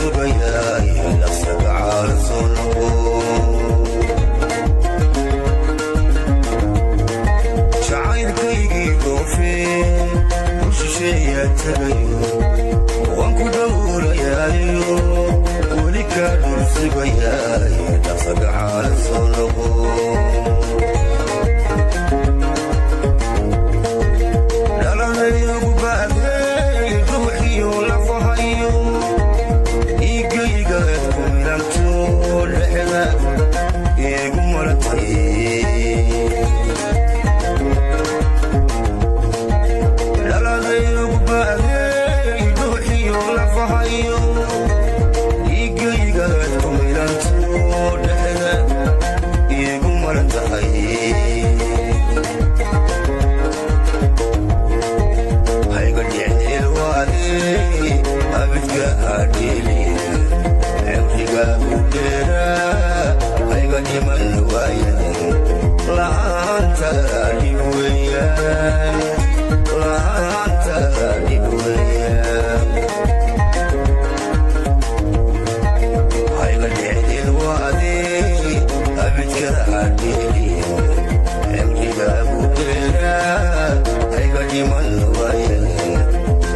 Sugayaay dhaqsaga caalan soo noqo. Jacaylkaygii dhoofee u shisheeyaa tagayo, waan ku dhowrayaayo, weli kaa dhul sugayaay dhaqsaga caalan soo noqo. Dhalanayagu baadey ruuxiyo lafahayo, dhiigaygaad ku milanto, dhexda iigu maratay. Dhalanayagu baadey ruuxiyo lafahayo, dhiigaygaad ku milanto, dhexda iigu marantahay. Hayga dhicin ilwaadey, abidka hadheeli, cimrigaagu dheeraa. Hayga dhiman waayadan la'aanta dhib weeyaan, la'aanta dhib weeyaan. Hayga dhicin ilwaadey, abidka hadheeli, cimrigaagu dheeraa. Hayga dhiman waayadan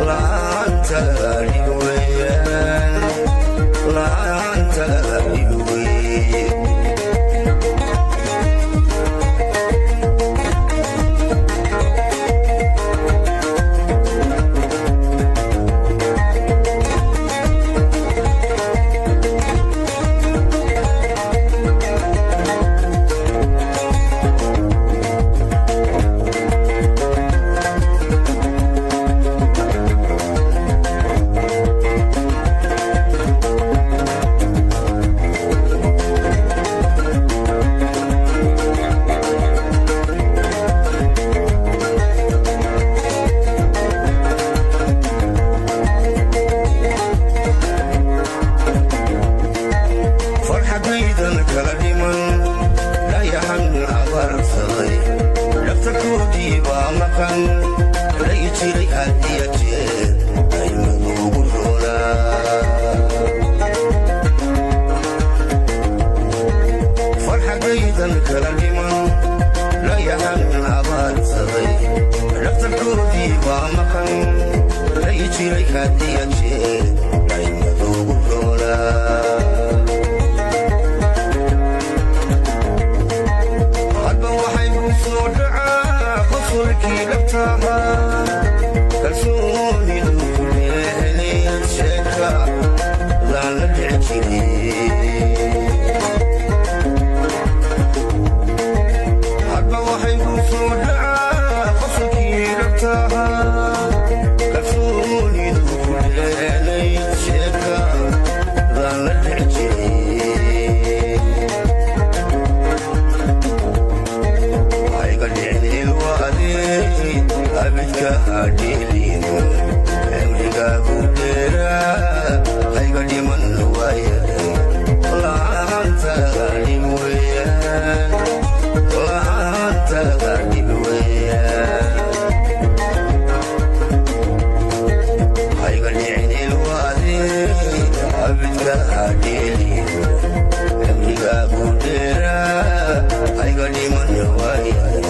la'aanta dhib weeyaan, la'aanta dhib weeye. Farxadaydan kala dhiman dhayaxan abaarsaday, dhaftarkoodii baa maqan lay jiray had iyo jeer aymaduugu roonaa. Farxadaydan kala dhiman dhayaxan abaarsaday, dhaftarkoodii baa maqan lay jiray had iyo jeer aymaduugu roonaa. Hadba waxay ku soo dhacaa qosolkii dhabtahaa, kalsoonidu ku dheehleed, sheeka laan la dhici jiray. Hadba waxay ku soo dhacaa qosolkii dhabtahaa, kalsoonidu ku dheehleyd, sheeka laan la dhici jiray. Hayga dhicin ilwaadey, abidka hadheelin, cimrigaagu dheeraa. Hayga dhiman waayadan la'aanta dhib weeyaan, la'aanta dhib weeyaan. Hayga dhicin ilwaadey, abidka hadheelin, cimrigaagu dheeraa. Hayga dhiman waayadan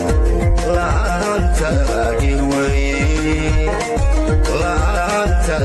la'aanta dhib weeye, la'aanta.